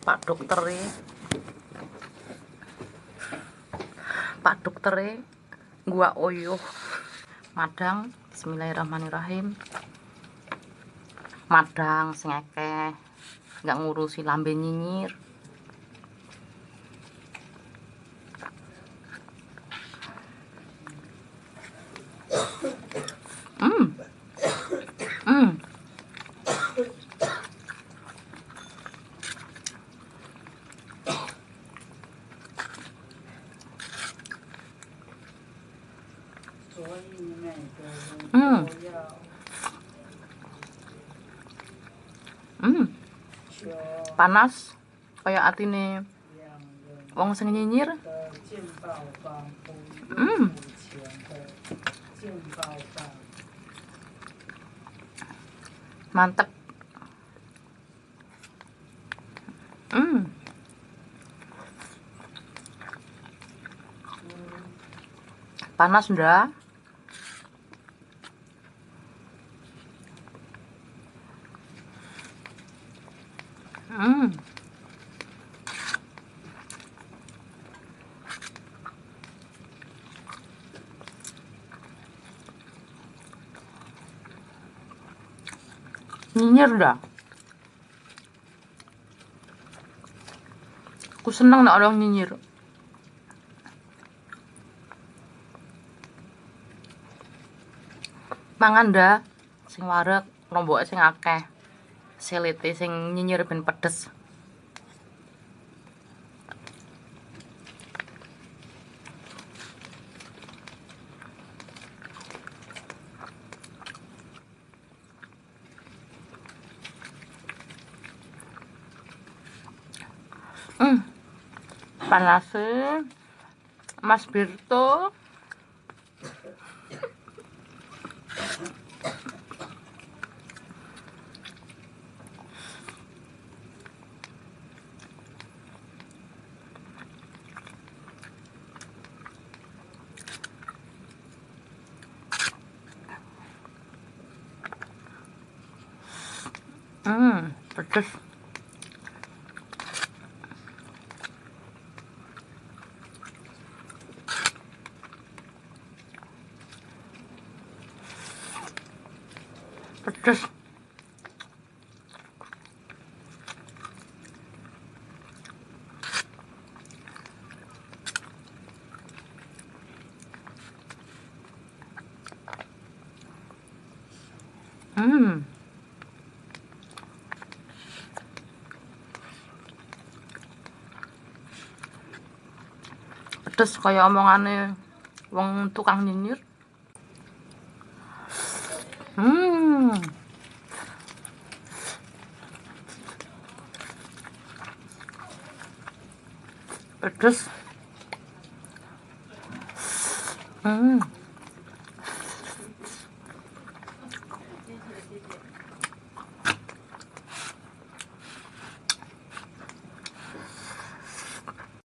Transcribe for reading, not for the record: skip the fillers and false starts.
Pak doktere. Pak doktere gua oyuh. Madang, bismillahirrahmanirrahim. Madang sing akeh, nggak ngurusi lambe nyinyir. Panas kaya atine wong sing nyinyir. Mantep. Panas ndak? Nyinyir dah. Aku seneng nek orang nyinyir. Mangan dah sing wareg, lomboke sing akeh. Selete sing nyinyir ben pedes. Panas Mas Birto. Pedes. Pedes. Pedes kaya omongane wong tukang nyinyir. Pedes.